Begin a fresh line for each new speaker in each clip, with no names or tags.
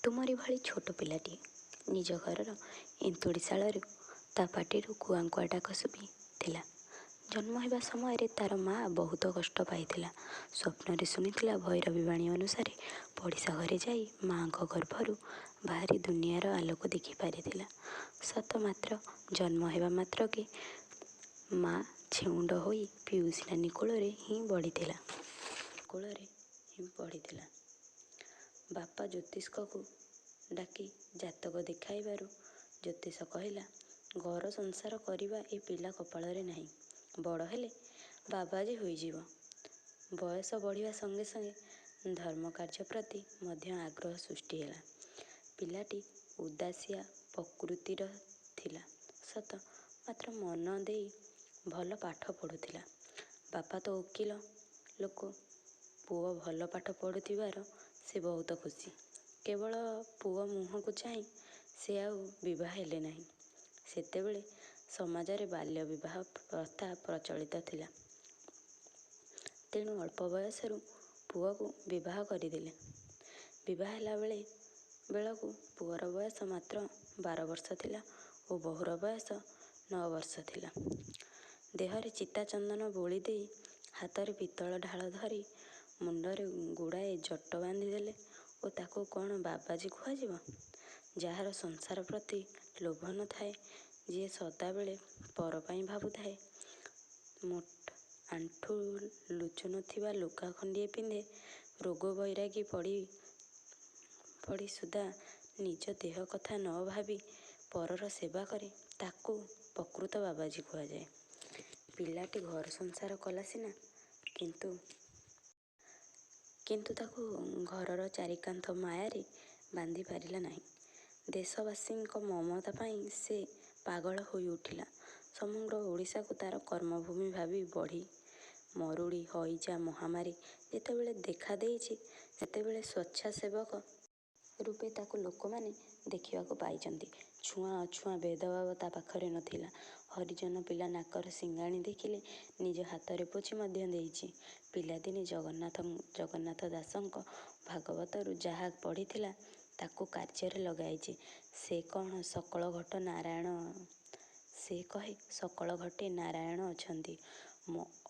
ତୁମରି ଭଳି ଛୋଟ ପିଲାଟିଏ। ନିଜ ଘରର ଏନ୍ତୁଡ଼ିଶାଳରୁ ତା' ପାଟିରୁ କୁଆଁ କୁଆଁ ଡାକ ଶୁଭିଥିଲା। ଜନ୍ମ ହେବା ସମୟରେ ତା'ର ମା' ବହୁତ କଷ୍ଟ ପାଇଥିଲା। ସ୍ୱପ୍ନରେ ଶୁଣିଥିବା ଭୈରବୀ ବାଣୀ ଅନୁସାରେ ପଡ଼ିଶା ଘରେ ଯାଇ ମା'ଙ୍କ ଗର୍ଭରୁ ବାହାରି ଦୁନିଆର ଆଲୋକ ଦେଖି ପାରିଥିଲା ସତ ମାତ୍ର ଜନ୍ମ ହେବା ମାତ୍ରକେ ମା' ଛେଉଣ୍ଡ ହୋଇ ପିଉସୀ ନାନୀ କୋଳରେ ହିଁ ବଢ଼ିଥିଲା। କୋଳରେ ହିଁ ବଢ଼ିଥିଲା। ବାପା ଜ୍ୟୋତିଷକୁ ଡାକି ଜାତକ ଦେଖାଇବାରୁ ଜ୍ୟୋତିଷ କହିଲା, ଘର ସଂସାର କରିବା ଏ ପିଲା କପାଳରେ ନାହିଁ। ବଡ଼ ହେଲେ ବାବାଜୀ ହୋଇଯିବ। ବୟସ ବଢ଼ିବା ସଙ୍ଗେ ସଙ୍ଗେ ଧର୍ମକାର୍ଯ୍ୟ ପ୍ରତି ମଧ୍ୟ ଆଗ୍ରହ ସୃଷ୍ଟି ହେଲା। ପିଲାଟି ଉଦାସିଆ ପ୍ରକୃତିର ଥିଲା ସତ, ମାତ୍ର ମନ ଦେଇ ଭଲ ପାଠ ପଢ଼ୁଥିଲା। ବାପା ତ ଓକିଲ ଲୋକ, ପୁଅ ଭଲ ପାଠ ପଢ଼ୁଥିବାର ସେ ବହୁତ ଖୁସି। କେବଳ ପୁଅ ମୁହଁକୁ ଚାହିଁ ସେ ଆଉ ବିଭା ହେଲେ ନାହିଁ। ସେତେବେଳେ ସମାଜରେ ବାଲ୍ୟବିବାହ ପ୍ରଥା ପ୍ରଚଳିତ ଥିଲା। ତେଣୁ ଅଳ୍ପ ବୟସରୁ ପୁଅକୁ ବିବାହ କରିଦେଲେ। ବିଭା ହେଲା ବେଳକୁ ପୁଅର ବୟସ ମାତ୍ର 12 ବର୍ଷ ଥିଲା ଓ ବୋହୂର ବୟସ 9 ବର୍ଷ ଥିଲା। ଦେହରେ ଚିତା ଚନ୍ଦନ ବୋଳି ଦେଇ, ହାତରେ ପିତ୍ତଳ ଢାଳ ଧରି, ମୁଣ୍ଡରେ ଗୁଡ଼ାଏ ଜଟ ବାନ୍ଧିଦେଲେ ଓ ତାକୁ କ'ଣ ବାବାଜୀ କୁହାଯିବ? ଯାହାର ସଂସାର ପ୍ରତି ଲୋଭ ନ ଥାଏ, ଯିଏ ସଦାବେଳେ ପର ପାଇଁ ଭାବୁଥାଏ, ମୋଟ ଆଣ୍ଠୁ ଲୁଚୁ ନ ଥିବା ଲୁଗା ଖଣ୍ଡିଏ ପିନ୍ଧେ, ରୋଗ ବୈରାଗି ପଡ଼ି ପଡ଼ି ସୁଦ୍ଧା ନିଜ ଦେହ କଥା ନ ଭାବି ପରର ସେବା କରେ, ତାକୁ ପ୍ରକୃତ ବାବାଜୀ କୁହାଯାଏ। ପିଲାଟି ଘର ସଂସାର କଲା ସିନା, କିନ୍ତୁ ତାକୁ ଘରର ଚାରିକାନ୍ଥ ମାୟାରେ ବାନ୍ଧି ପାରିଲା ନାହିଁ। ଦେଶବାସୀଙ୍କ ମମତା ପାଇଁ ସେ ପାଗଳ ହୋଇଉଠିଲା। ସମଗ୍ର ଓଡ଼ିଶାକୁ ତା'ର କର୍ମଭୂମି ଭାବି ବଢ଼ି, ମରୁଡ଼ି, ହଇଜା, ମହାମାରୀ ଯେତେବେଳେ ଦେଖା ଦେଇଛି, ସେତେବେଳେ ସ୍ୱେଚ୍ଛାସେବକ ରୂପେ ତାକୁ ଲୋକମାନେ ଦେଖିବାକୁ ପାଇଛନ୍ତି। ଛୁଆଁ ଅଛୁଆଁ ଭେଦଭାବ ତା' ପାଖରେ ନ ଥିଲା। ହରିଜନ ପିଲା ନାକର ସିଂଘାଣି ଦେଖିଲେ ନିଜ ହାତରେ ପୋଛି ମଧ୍ୟ ଦେଇଛି। ପିଲାଦିନେ ଜଗନ୍ନାଥ ଦାସଙ୍କ ଭାଗବତରୁ ଯାହା ପଢ଼ିଥିଲା, ତାକୁ କାର୍ଯ୍ୟରେ ଲଗାଇଛି। ସେ କହେ ସକଳ ଘଟେ ନାରାୟଣ ଅଛନ୍ତି,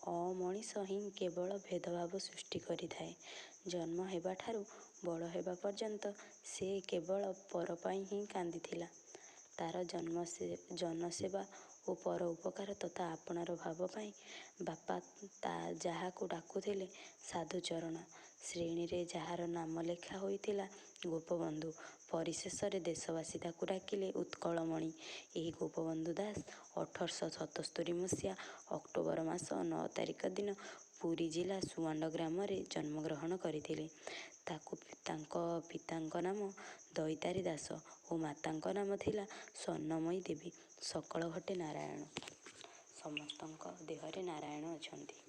ଅମଣିଷ ହିଁ କେବଳ ଭେଦଭାବ ସୃଷ୍ଟି କରିଥାଏ। ଜନ୍ମ ହେବାଠାରୁ ବଡ଼ ହେବା ପର୍ଯ୍ୟନ୍ତ ସେ କେବଳ ପର ପାଇଁ ହିଁ କାନ୍ଦିଥିଲା। ତା'ର ଜନସେବା ଓ ପର ଉପକାର ତଥା ଆପଣାର ଭାବ ପାଇଁ ବାପା ଯାହାକୁ ଡାକୁଥିଲେ ସାଧୁଚରଣ, ଶ୍ରେଣୀରେ ଯାହାର ନାମ ଲେଖା ହୋଇଥିଲା ଗୋପବନ୍ଧୁ, ପରିଶେଷରେ ଦେଶବାସୀ ତାକୁ ଡାକିଲେ ଉତ୍କଳମଣି, ଏହି ଗୋପବନ୍ଧୁ ଦାସ 1877 ମସିହା ଅକ୍ଟୋବର ମାସ 9 ତାରିଖ ଦିନ ପୁରୀ ଜିଲ୍ଲା ସୁଆଣ୍ଡୋ ଗ୍ରାମରେ ଜନ୍ମଗ୍ରହଣ କରିଥିଲେ। ତାଙ୍କ ପିତାଙ୍କ ନାମ ଦୈତାରି ଦାସ ଓ ମାତାଙ୍କ ନାମ ଥିଲା ସ୍ୱର୍ଣ୍ଣମୟୀ ଦେବୀ। ସକଳ ଘଟେ ନାରାୟଣ। ସମସ୍ତଙ୍କ ଦେହରେ ନାରାୟଣ ଅଛନ୍ତି।